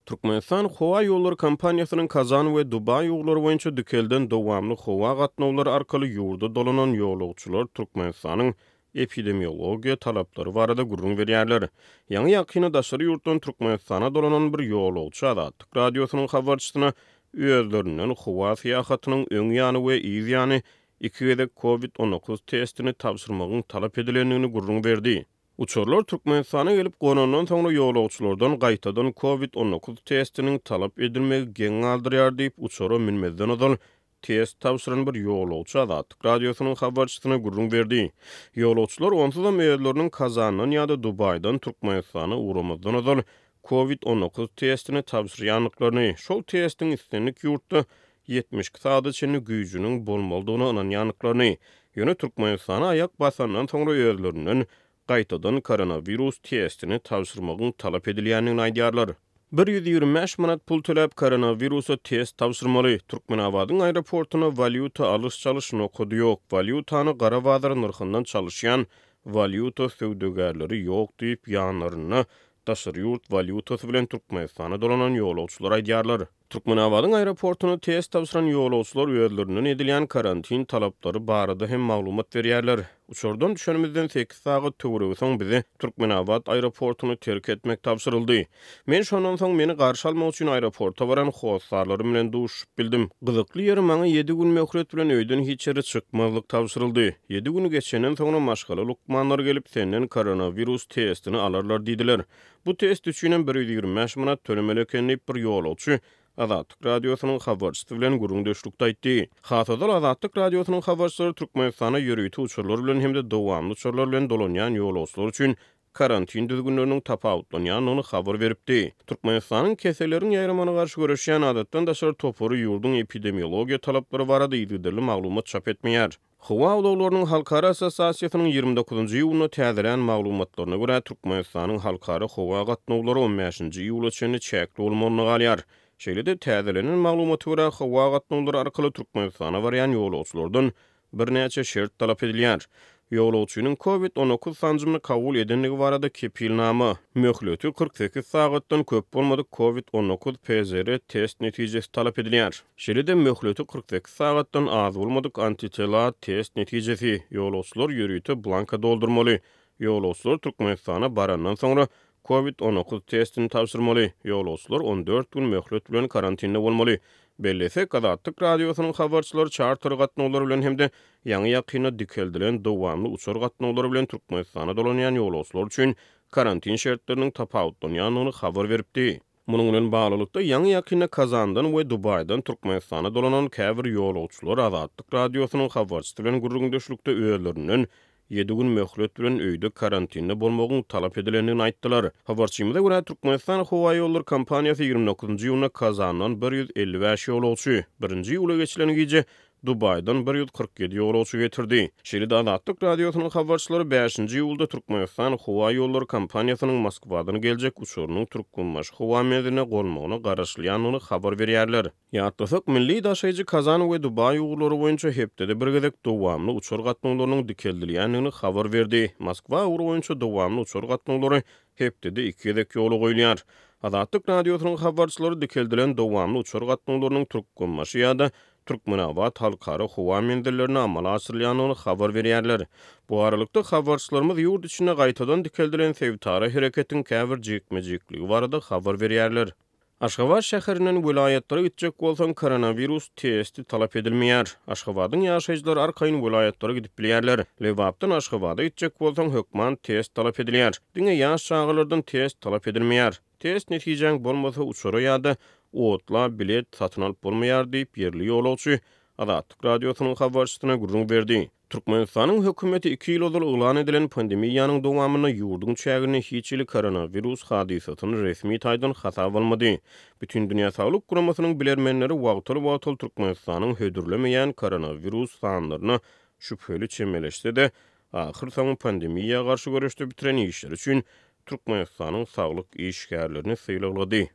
Türkmenistan howa ýollary kompaniýasynyň Kazan we Dubaý ugurlary boýunça dikelden dowamly howa gatnawlary arkaly ýurda dolanan ýolagçylar Türkmenistanyň epidemiologiýa talaplary barada gürrüň berýärler. Ýaňy-ýakynda daşary ýurtdan Türkmenistana dolanan bir ýolagçy Azatlyk Radiosynyň habarçysyna özlerinden howa syýahatynyň öň ýany we yz ýany iki gezek Covid 19 testini tabşyrmagyň talap edilendigini gürrüň berdi. Uçarlar Türkmenistana gelip gonandan soňra ýolagçylardan gaýtadan Covid 19 testiniň talap edilmegi geň galdyrýar diýip, uçara münmezden ozal test tabşyran bir ýolagçy Azatlyk Radiosynyň habarçysyna gürrüň berdi. Ýolagçylar onsuzam özleriniň Kazandan ýa-da Dubaýdan Türkmenistana ugramazdan ozal Covid 19 testini tabşyrýandyklaryny, şol testiň islendik ýurtda 72 sagada çenli güýjüniň bolmalydygyna ynanýandyklaryny, ýöne Türkmenistana aýak basandan soňra özlerinden gaýtadan koronawirus testini tabşyrmagyň talap edilýändigini aýdýarlar. 125 manat pul töläp koronawirusa test tabşyrmaly. Türkmenabadyň aeroportunda walýuta alyş-çalyş nokady ýok. Walýutany gara bazar nyrhyndan çalyşýan walýuta söwdagärleri ýok diýip, ýanlarynda daşary ýurt walýutasy bilen Türkmenistana dolanan ýolagçylar aýdýarlar. Türkmenabadyň aeroportunda test tabşyran ýolagçylar özlerinden edilýän karantin talaplary barada hem maglumat berýärler. Uçardan düşenimizden sekiz sagat töweregi soň bize Türkmenabat aeroportuny terk etmek tabşyryldy. Men şondan soň meni garşy almak üçin aeroporta baran hossarlarym bilen duşuşyp bildim. Gyzykly ýeri maňa ýedi gün möhlet bilen öýden hiç ýere çykmazlyk tabşyryldy. Ýedi gün geçenden soňra maşgala lukmanlary gelip senden koronawirus testini alarlar diýdiler. Bu test üçinem 125 manat tölemeli eken diýip, bir ýolagçy Azatlyk Radiosynyň habarçysy bilen gürrüňdeşlikde aýtdy. Has ozal Azatlyk Radiosynyň habarçylary Türkmenistana ýörite uçarlar bilen hem-de dowamly uçarlar bilen dolanýan ýolagçylar üçin karantin düzgünleriniň tapawutlanýandygyny habar beripdi. Türkmenistanyň keselleriň ýaýramagyna garşy göreşýän adatdan daşary topary ýurduň epidemiologiýa talaplary barada yzygiderli maglumat çap etmeýär. Howa ulaglarynyň halkara assosiasiýasynyň 29 iýunda täzelän maglumatlaryna görä, Türkmenistanyň halkara howa gatnawlary on bäşinji iýula çenli çäkli bolmagyna galýar. Şeýle-de, täzelenen maglumata görä, howa gatnawlary arkaly Türkmenistana barýan ýolagçylardan birnäçe şert talap edilýär. Ýolagçynyň Covid 19 sanjymyny kabul edendigi barada kepilnama, möhleti 48 sagatdan köp bolmadyk Covid 19 PCR test netijesi talap edilýär. Şeýle-de möhleti 48 sagatdan az bolmadyk antitela test netijesi, ýolagçylar ýörite blanka doldurmaly. Ýolagçylar Türkmenistana barandan soňra Covid 19 testini tabşyrmaly, ýolagçylar 14 gün möhlet bilen karantinde bolmaly. Bellesek, Azatlyk Radiosynyň habarçylary çarter gatnawlary bilen hem-de ýaňy-ýakynda dikeldilen dowamly uçar gatnawlary bilen Türkmenistana dolanýan ýolagçylar üçin karantin şertleriniň tapawutlanýandygyny habar beripdi. Munuň bilen baglylykda, ýaňy-ýakynda Kazandan we Dubaýdan Türkmenistana dolanan käbir ýolagçylar Azatlyk Radiosynyň habarçysy bilen gürrüňdeşlikde özlerinden ýedi gün möhlet bilen öýde karantinde bolmagyň talap edilendigini aýtdylar. Habarçymyza görä, Türkmenistan howaýollary kompaniýasy 29 iýunda Kazandan 155 ýolagçy, birinji iýula geçilen gije Dubaýdan 147 ýolagçy getirdi. Şeýle-de Azatlyk Radiosynyň habarçylary bäşinji iýulda Türkmenistan howa ýollary kompaniýasynyň Moskwadan geljek uçarynyň Türkmenbaşy howa menziline gonmagyna garaşylýandygyny habar berýärler. Ýatlasak, milli daşaýjy Kazan we Dubaý ugurlary boýunça hepdede bir gezek dowamly uçar gatnawlarynyň dikeldilýändigini habar berdi. Moskwa ugry boýunça dowamly uçar gatnawlary hepdede iki gezek ýola goýulýar. Azatlyk Radiosynyň habarçylary dikeldilen dowamly uçar gatnawlarynyň Türkmenbaşy ýa-da Türkmenabat halkara howa menzillerine amala aşyrylýandygyny habar berýärler. Bu aralykda, habarçylarymyz ýurt içinde gaýtadan dikeldilen sebitara hereketiň käbir jikme-jikligi barada habar berýärler. Aşgabat şäherinden welaýatlara gitjek bolsaň, koronawirus testi talap edilmeýär. Aşgabadyň ýaşaýjylary arkaýyn welaýatlara gidip bilýärler. Lebapdan Aşgabada gitjek bolsaň, hökman test talap edilýär. Diňe ýaş çagalardan test talap edilmeýär. Test netijäň bolmasa, uçara ýa-da otla bilet satyn alyp bolmaýar diýip, ýerli ýolagçy Azatlyk Radiosynyň habarçysyna gürrüň berdi. Türkmenistanyň hökümeti iki ýyl ozal yglan edilen pandemiýanyň dowamynda ýurduň çäginde hiç hili koronawirus hadysasyny resmi taýdan hasaba almady. Bütindünýä Saglyk Guramasynyň bilermenleri wagtal-wagtal Türkmenistanyň hödürlemeýän koronawirus sanlaryna şübheli çemeleşse-de, ahyrsoňy pandemiýa garşy göreşde bitiren işleri üçin Türkmenistanyň saglyk işgärlerini sylaglady.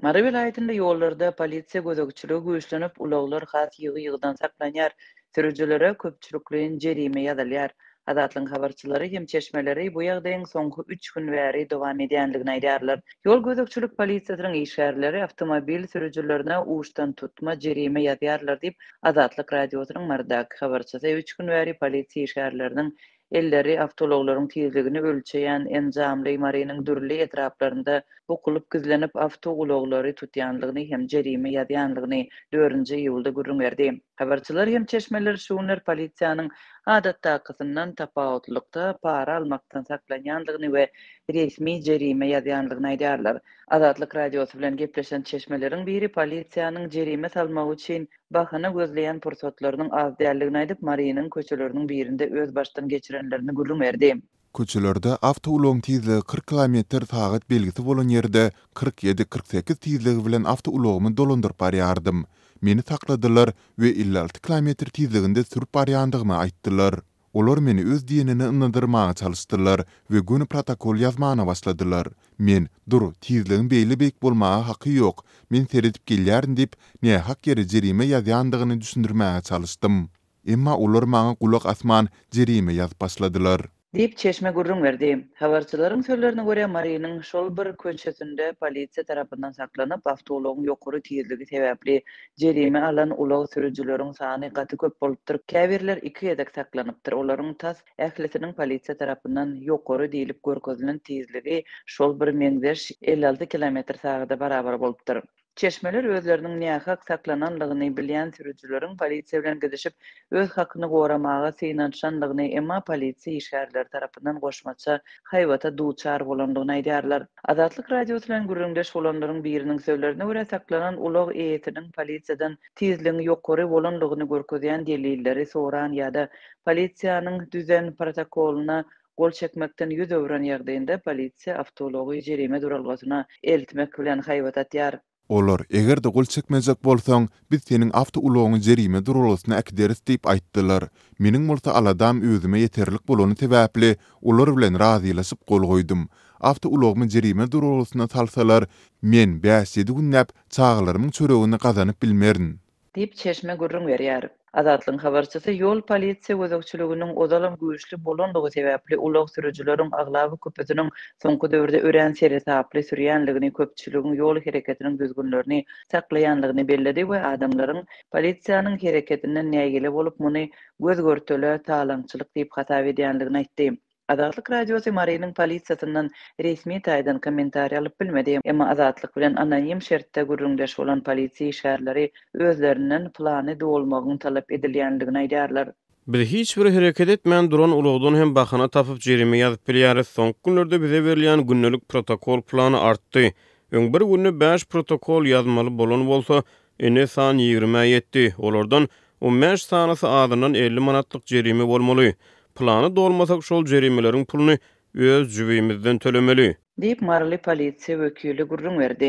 Mary welaýatynda ýollarda polisiýa gözegçiligi güýçlenip, ulaglar has ýygy-ýygydan saklanýar, sürüjilere köpçülikleýin jerime ýazylýar. Azatlygyň habarçylary hem çeşmeleri bu ýagdaýyň soňky üç gün bäri dowam edýändigini aýdýarlar. Ýol gözegçilik polisiýasynyň işgärleri awtomobil sürüjilerine uçdantutma jerime ýazýarlar diýip, Azatlyk Radiosynyň Marydaky habarçysy üç gün bäri polisiýa işgärleriniň elleri awtoulaglaryň tizligini ölçeýän enjamly Marynyň dürli etraplarynda bukulyp gizlenip awtoulaglary tutýandygyny hem jerime ýazýandygyny dördünji iýulda gürrüň berdi. Habarçylar hem çeşmeler şu günler polisiýanyň adatdakysyndan tapawutlylykda para almakdan saklanýandygyny we resmi jerime ýazýandygyny aýdýarlar. Azatlyk Radiosy bilen gepleşen çeşmeleriň biri polisiýanyň jerime salmagy üçin bahana gözleýän pursatlarynyň az däldigini aýdyp, Marynyň köçeleriniň birinde öz başdan geçirenlerini gürrüň berdi. Köçelerde awtoulagyň tizligi 40 kilometr sagat belgisi bolan ýerde 47, 48 tizligi bilen awtoulagymy dolandyryp barýardym. Meni sakladylar we 56 kilometr tizliginde sürüp barýandygymy aýtdylar. Olar meni öz diýenine ynandyrmaga çalyşdylar we göni protokol ýazmana başladylar. Men, Dur, tizligiň beýle beýik bolmaga haky ýok, men seredip gelýärin diýip, nähak ýere jerime ýazýandygyny düşündirmäge çalyşdym. Emma olar maňa gulak asman, jerime ýazyp başladylar. Diýip, çeşme gürrüň berdi. Habarçylaryň sözlerine görä, Marynyň şol bir köçesinde polisiýa tarapyndan saklanyp, awtoulagyň ýokary tizligi sebäpli jerime alan ulag sürüjileriň sany gaty köp bolupdyr, käbirler iki gezek saklanypdyr, olaryň tas ählisiniň polisiýa tarapyndan ýokary diýlip görkezilen tizligi şol bir meňzeş 56 kilometr sagada barabar bolupdyr. Çeşmeler özleriniň nähak saklananlygyny bilýän sürüjileriň polisiýa bilen gidişip, öz hakyny goramaga synanyşanlygyny, emma polisiýa işgärleri tarapyndan goşmaça haýbata duçar bolandygyny aýdýarlar. Azatlyk Radiosy bilen gürrüňdeş bolanlaryň biriniň sözlerine görä, saklanan ulag eýesiniň polisiýadan tizligiň ýokary bolanlygyny görkezýän delilleri soran ýa-da polisiýanyň düzen protokolyna Gol çekmekden ýüz öwren ýagdaýynda polisiýa awtoulagy jerime duralgasyna eltmek bilen haýbat atýar. Olar, eger-de gol çekmejek bolsaň, biz seniň awtoulagyňy jerime duralgasyna äkideris diýip aýtdylar. Meniň bolsa aladam özüme ýeterlik bolany sebäpli, olar bilen razylaşyp gol goýdum. Awtoulagymy jerime duralgasyna salsalar, men bäş-ýedi günläp çagalarymyň çöregini gazanyp bilmerin. Diýip, çeşme gürrüň berýär. Azatlygyň habarçysy ýol polisiýa gözegçiliginiň ozalam güýçli bolandygy sebäpli ulag sürüjileriň aglaba köpüsiniň soňky döwürde örän seresaply sürýänligini, köpçüligiň ýol hereketiniň düzgünlerini saklaýanlygyny belledi we adamlaryň polisiýanyň hereketinden nägile bolup, muny göz-görtele talaňçylyk diýip hasap edýänligini aýtdy. Azatlyk Radiosy Marynyň polisiýasyndan resmi taýdan kommentariý alyp bilmedi. Emma Azatlyk bilen anonim şertde gürrüňdeş bolan polisiýa işgärleri özlerinden plany dolmagyň talap edilýändigini aýdýarlar. Biz hiç bir hereket etmän duran ulagdan hem bahana tapyp jerime ýazyp bilýäris. Soňky günlerde bize berilýän gündelik protokol plany artdy. Öň bir günde bäş protokol ýazmaly bolan bolsa, indi san ýigrimä ýetdi. Olardan on bäş sanysy azyndan 50 manatlyk jerime bolmaly. Plany dolmasak şol jerimeleriň puluny öz jübimizden tölemeli. Diýip, maryly polisiýa wekili gürrüň berdi.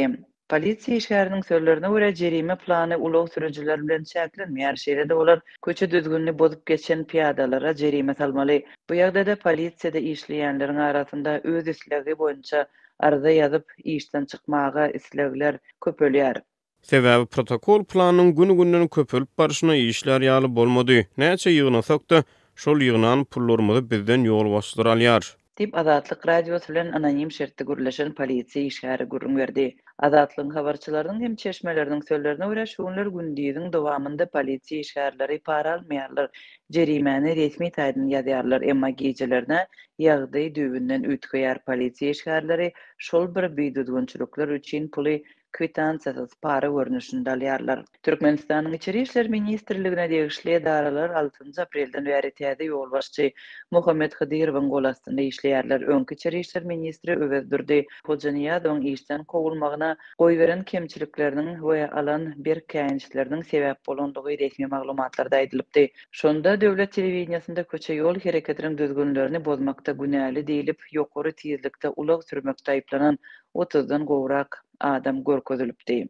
Polisiýa işgäriniň sözlerine görä, jerime plany ulag sürüjileri bilen çäklenmeýär, şeýle-de olar köçe düzgünini bozup geçen pyýadalara jerime salmaly. Bu ýagdaýda polisiýada işleýänleriň arasynda öz islegi boýunça arza ýazyp, işden çykmaga islegler köpelýär. Sebäbi protokol planynyň gün-günden köpelip barşyna işlär ýaly bolmady. Näçe ýygnasak-da, şol ýygnan pullarymyzy bizden ýolbaşçylar alýar. Diýip, Azatlyk Radiosy bilen anonim şertde gürleşen polisiýa işgäri gürrüň berdi. Azatlygyň habarçylarynyň hem çeşmeleriniň sözlerine görä, şu günler gündiziň dowamynda polisiýa işgärleri para almaýarlar, jerimäni resmi taýdan ýazýarlar, emma gijelerine ýagdaý düýbünden üýtgeýär, polisiýa işgärleri şol bir bidüzgünçilikler üçin puly kwitansiýasyz para görnüşinde alýarlar. Türkmenistanyň Içeri işler ministrligine degişli edaralar altynjy aprelden bäri täze ýolbaşçy Muhammet Hydyrowyň gol astynda işleýärler. Öňki içeri işler ministri Öwezdurdy Hojanyýazowyň işden kowulmagyna goýberen kemçilikleriniň we alan berk käýinçleriniň sebäp bolandygy resmi maglumatlarda aýdylypdy. Şonda döwlet telewideniýesinde köçe-ýol hereketiniň düzgünlerini bozmakda günäli diýlip, ýokary tizlikde ulag sürmekde aýyplanan otuzdan gowrak adam görkezilipdi.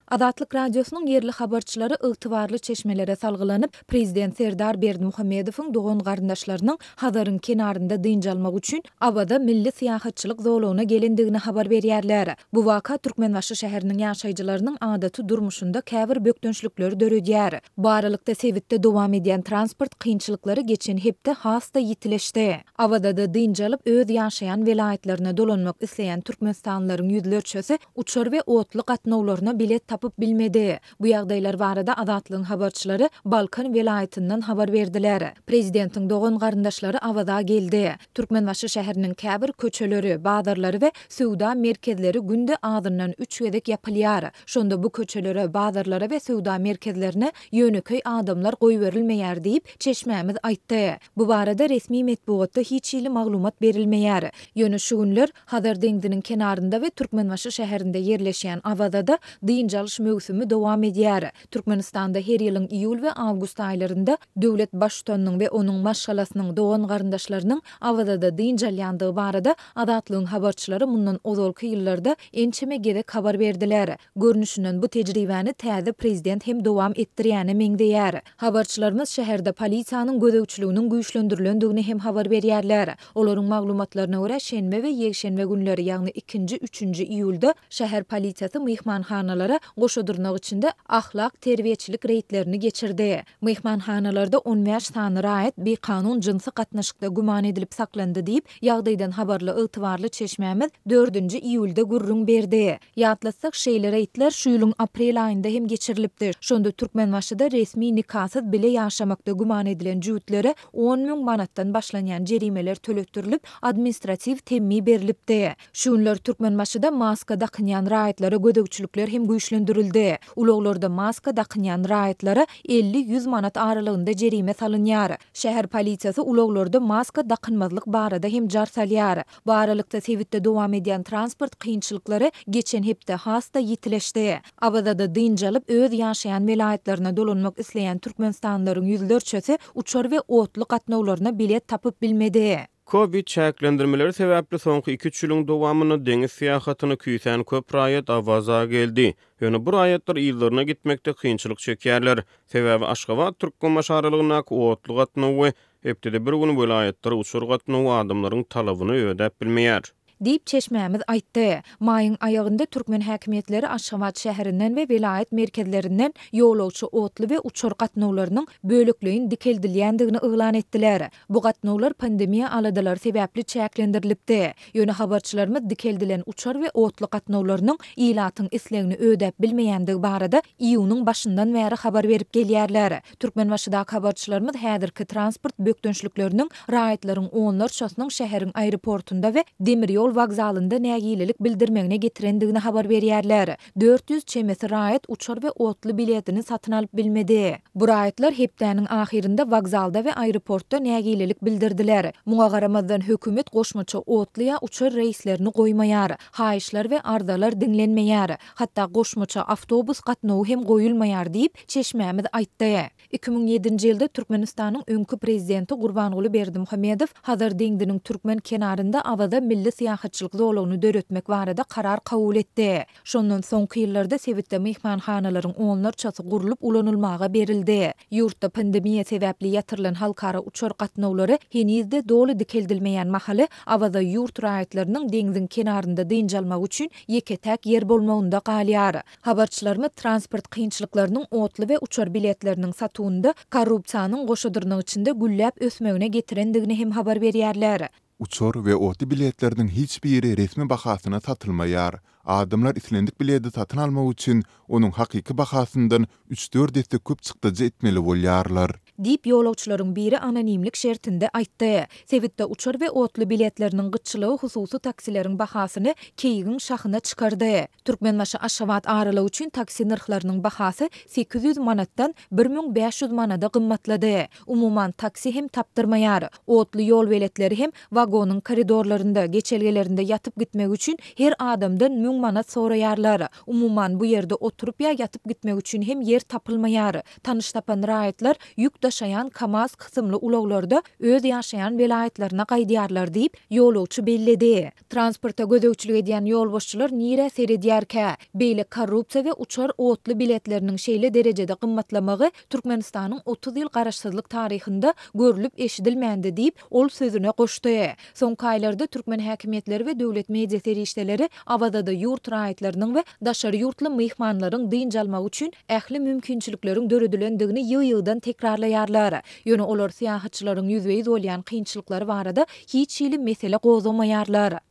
Azatlyk Radiosynyň ýerli habarçylary ygtybarly çeşmelere salgylanyp, prezident Serdar Berdimuhamedowyň dogan-garyndaşlarynyň Hazaryň kenarynda dynç almak üçin Awaza milli syýahatçylyk zolagyna gelendigini habar berýärler. Bu waka Türkmenbaşy şäheriniň ýaşaýjylarynyň adaty durmuşynda käbir bökdençlikleri döredýär. Bu aralykda, sebitde dowam edýän transport kynçylyklary geçen hepde has-da ýitileşdi. Awazada dynç alyp, öz ýaşaýan welaýatlaryna dolanmak isleýän türkmenistanlylaryň ýüzlerçesi uçar we otly gatnawlaryna bilet tapyp bilmedi. Bu ýagdaýlar barada Azatlygyň habarçylary Balkan welaýatyndan habar berdiler. Prezidentiň dogan-garyndaşlary Awaza geldi. Türkmenbaşy şäheriniň käbir köçeleri, bazarlary we söwda merkezleri günde azyndan üç gezek ýapylýar. Şonda bu köçelere, bazarlara we söwda merkezlerine ýönekeý adamlar goýberilmeýär diýip, çeşmämiz aýtdy. Bu barada resmi metbugatda hiç hili maglumat berilmeýär. Ýöne şu günler Hazar deňziniň kenarynda we Türkmenbaşy şäherinde ýerleşýän Awazada dynç alyş möwsümi dowam edýär. Türkmenistanda her ýylyň iýul we awgust aýlarynda döwlet Baştutanynyň we onuň maşgalasynyň, dogan-garyndaşlarynyň Awazada dynç alýandygy barada Azatlygyň habarçylary mundan ozalky ýyllarda ençeme gezek habar berdiler. Görnüşinden bu tejribäni täze prezident hem dowam etdirýäne meňzeýär. Habarçylarymyz şäherde polisiýanyň gözegçiliginiň güýçlendirilendigini hem habar berýärler. Olaryň maglumatlaryna görä, şenbe we ýekşenbe günleri, ýagny ikinji, üçünji iýulda şäher polisiýasy myhmanhanalara goşa dyrnak içinde ahlak-terbiýeçilik reýdlerini geçirdi. Myhmanhanalarda 15 sany raýat bikanun jynsy gatnaşykda güman edilip saklandy diýip, ýagdaýdan habarly ygtybarly çeşmämiz dördünji iýulda gürrüň berdi. Ýatlatsak, şeýle reýdler şu ýylyň aprel aýynda hem geçirilipdi. Şonda Türkmenbaşyda resmi nikasyz bile ýaşamakda güman edilen jübütlere 10 müň manatdan başlanýan jerimeler töletdirilip, administratiw temmi berlipdi. Şu günler Türkmenbaşyda maska dakynýan raýatlara gözegçilikler hem güýçlendirildi. Ulaglarda maska dakynýan raýatlara 50-100 manat aralygynda jerime salynýar. Şäher polisiýasy ulaglarda maska dakynmazlyk barada hem jar salýar. Bu aralykda, sebitde dowam edýän transport kynçylyklary geçen hepde has-da ýitileşdi. Awazada dynç alyp, öz ýaşaýan welaýatlaryna dolanmak isleýän türkmenistanlylaryň ýüzlerçesi uçar we otly gatnawlaryna bilet tapyp bilmedi. Kowid çäklendirmeleri sebäpli soňky iki-üç ýylyň dowamynda deňiz syýahatyny küýsän köp raýat Awaza geldi. Ýöne bu raýatlar yzlaryna gitmekde kynçylyk çekýärler. Sebäbi Aşgabat-Türkmenbaşy aralygyndaky otly gatnaw we Hepdede bir gün welaýatlara uçar gatnawy adamlaryň talabyny ödäp bilmeýär. Diýip, çeşmämiz aýtdy. Maýyň aýagynda türkmen häkimiýetleri Aşgabat şäherinden we welaýat merkezlerinden ýolagçy otly we uçar gatnawlarynyň bölekleýin dikeldilýändigini yglan etdiler. Bu gatnawlar pandemiýa aladalary sebäpli çäklendirilipdi. Ýöne habarçylarymyz dikeldilen uçar we otly gatnawlarynyň ilatyň islegini ödäp bilmeýändigi barada iýunyň başyndan bäri habar berip gelýärler. Türkmenbaşydaky habarçylarymyz häzirki transport bökdençlikleriniň raýatlaryň onlarçasynyň şäheriň aeroportunda we demir ýol wokzalynda nägilelik bildirmegine getirendigini habar berýärler. 400 çemesi raýat uçar we otly biletini satyn alyp bilmedi. Bu raýatlar hepdäniň ahyrynda wokzalda we aeroportda nägilelik bildirdiler. Muňa garamazdan, hökümet goşmaça otly ýa uçar reýslerini goýmaýar. Haýyşlar we arzalar diňlenmeýär. Hatda goşmaça awtobus gatnawy hem goýulmaýar diýip, çeşmämiz aýtdy. 2007-nji ýylda Türkmenistanyň öňki prezidenti Gurbanguly Berdimuhamedow Hazar deňziniň türkmen kenarynda Awaza milli syýahatçylyk zolagyny döretmek barada karar kabul etdi. Şondan soňky ýyllarda sebitde myhmanhanalaryň onlarçasy gurlup ulanylmaga berildi. Ýurtda pandemiýa sebäpli ýatyrylan halkara uçar gatnawlary heniz-de doly dikeldilmeýän mahaly Awaza ýurt raýatlarynyň deňziň kenarynda dynç almagy üçin ýeke-täk ýer bolmagynda galýar. Habarçylarymyz transport kynçylyklarynyň otly we uçar biletleriniň satuwynda korrupsiýanyň goşa dyrnak içinde gülläp ösmegine getirendigini hem habar berýärler. Uçar we otly biletleriniň hiç biri resmi bahasyna satylmaýar. Adamlar islendik biledi satyn almak üçin onuň hakyky bahasyndan üç-dört esse köp çykdajy etmeli bolýarlar. Diýip, ýolagçylaryň biri anonimlik şertinde aýtdy. Sebitde uçar we otly biletleriniň gytçylygy hususy taksileriň bahasyny keýigiň şahyna çykardy. Türkmenbaşy-Aşgabat aralygy üçin taksi nyrhlarynyň bahasy 800 manatdan 1500 manada gymmatlady. Umuman, taksi hem tapdyrmaýar. Otly ýolbeletleri hem wagonyň koridorlarynda, geçelgelerinde ýatyp gitmek üçin her adamdan. 4000 manat soraýarlar. Umuman, bu ýerde oturyp ýa ýatyp gitmek üçin hem ýer tapylmaýar. Tanyş tapan raýatlar ýük daşaýan KAMAZ kysymly ulaglarda öz ýaşaýan welaýatlaryna gaýdýarlar diýip, ýolagçy belledi. Transporta gözegçilik edýän ýolbaşçylar nirä seredýärkä? Beýle korrupsiýa we uçar otly biletleriniň şeýle derejede gymmatlamagy Türkmenistanyň 30 ýyl garaşsyzlyk taryhynda görlüp-eşidilmändi diýip, ol sözüne goşdy. Soňky aýlarda türkmen häkimiýetleri we döwlet media serişdeleri Awazada ýurt raýatlarynyň we daşary ýurtly myhmanlaryň dynç almagy üçin ähli mümkinçilikleriň döredilendigini ýygy-ýygydan tekrarlaýarlar. Ýöne olar syýahatçylaryň ýüzbe-ýüz bolýan kynçylyklary barada hiç hili mesele gozgamaýarlar.